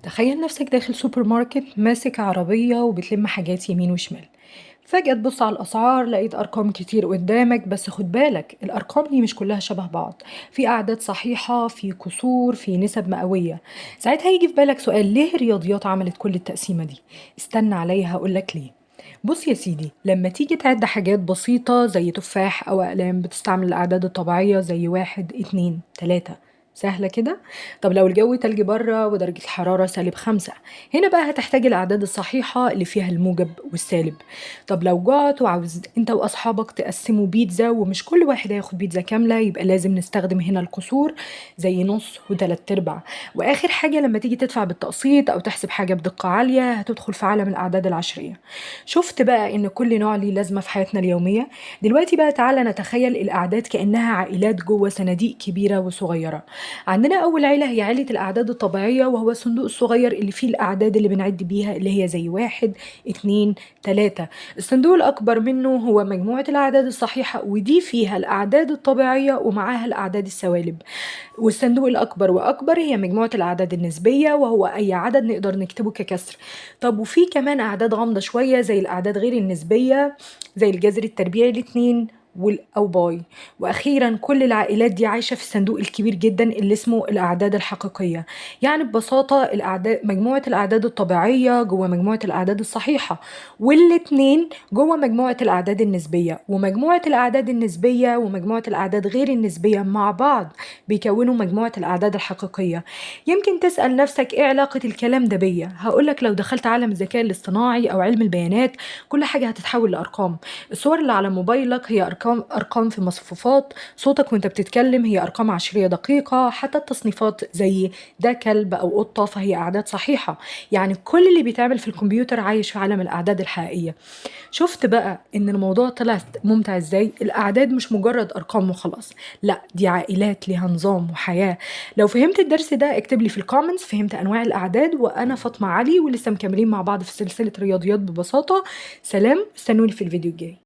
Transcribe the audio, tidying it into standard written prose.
تخيل نفسك داخل سوبر ماركت ماسك عربية وبتلم حاجات يمين وشمال، فجأة تبص على الأسعار لقيت أرقام كتير قدامك. بس خد بالك، الأرقام دي مش كلها شبه بعض، في أعداد صحيحة، في كسور، في نسب مئوية. ساعتها يجي في بالك سؤال: ليه الرياضيات عملت كل التقسيمة دي؟ استنى عليا هقولك ليه. بص يا سيدي، لما تيجي تعد حاجات بسيطة زي تفاح أو أقلام بتستعمل الأعداد الطبيعية زي 1 2 3، سهلة كده. طب لو الجو تلج بره ودرجة الحرارة -5، هنا بقى هتحتاج الأعداد الصحيحة اللي فيها الموجب والسالب. طب لو جعت وعاوز انت وأصحابك تقسموا بيتزا ومش كل واحد هياخد بيتزا كاملة، يبقى لازم نستخدم هنا الكسور زي نص وتلات أرباع. وآخر حاجة، لما تيجي تدفع بالتقسيط أو تحسب حاجة بدقة عالية هتدخل في عالم الأعداد العشرية. شفت بقى إن كل نوع ليه لازمة في حياتنا اليومية؟ دلوقتي بقى تعالى نتخيل الأعداد كأنها عائلات جوه صناديق كبيرة وصغيرة. عندنا أول عيلة هي عيلة الأعداد الطبيعية، وهو الصندوق الصغير اللي فيه الأعداد اللي بنعد بيها اللي هي زي 1 2 3. الصندوق الأكبر منه هو مجموعة الأعداد الصحيحة، ودي فيها الأعداد الطبيعية ومعاها الأعداد السوالب. والصندوق الأكبر وأكبر هي مجموعة الأعداد النسبية، وهو أي عدد نقدر نكتبه ككسر. طب وفي كمان أعداد غامضة شوية زي الأعداد غير النسبية زي الجذر التربيعي ل2 أو باي. وأخيرا كل العائلات دي عايشة في الصندوق الكبير جدا اللي اسمه الأعداد الحقيقية. يعني ببساطة مجموعة الأعداد الطبيعية جوه مجموعة الأعداد الصحيحة، والاتنين جوه مجموعة الأعداد النسبية، ومجموعة الأعداد النسبية ومجموعة الأعداد غير النسبية مع بعض بيكونوا مجموعة الأعداد الحقيقية. يمكن تسأل نفسك إيه علاقة الكلام ده بيا؟ هقولك لو دخلت عالم الذكاء الاصطناعي أو علم البيانات كل حاجة هتتحول لأرقام. الصور اللي على موبايلك هي أرقام في مصفوفات، صوتك وانت بتتكلم هي أرقام عشرية دقيقة، حتى التصنيفات زي ده كلب أو قطة فهي أعداد صحيحة. يعني كل اللي بيتعمل في الكمبيوتر عايش في عالم الأعداد الحقيقية. شفت بقى إن الموضوع طلع ممتع إزاي؟ الأعداد مش مجرد أرقام وخلاص، لا دي عائلات ليها نظام وحياة. لو فهمت الدرس ده اكتب لي في ال comments فهمت أنواع الأعداد. وأنا فاطمة علي، ولسه مكملين مع بعض في سلسلة رياضيات ببساطة. سلام، استنوني في الفيديو الجاي.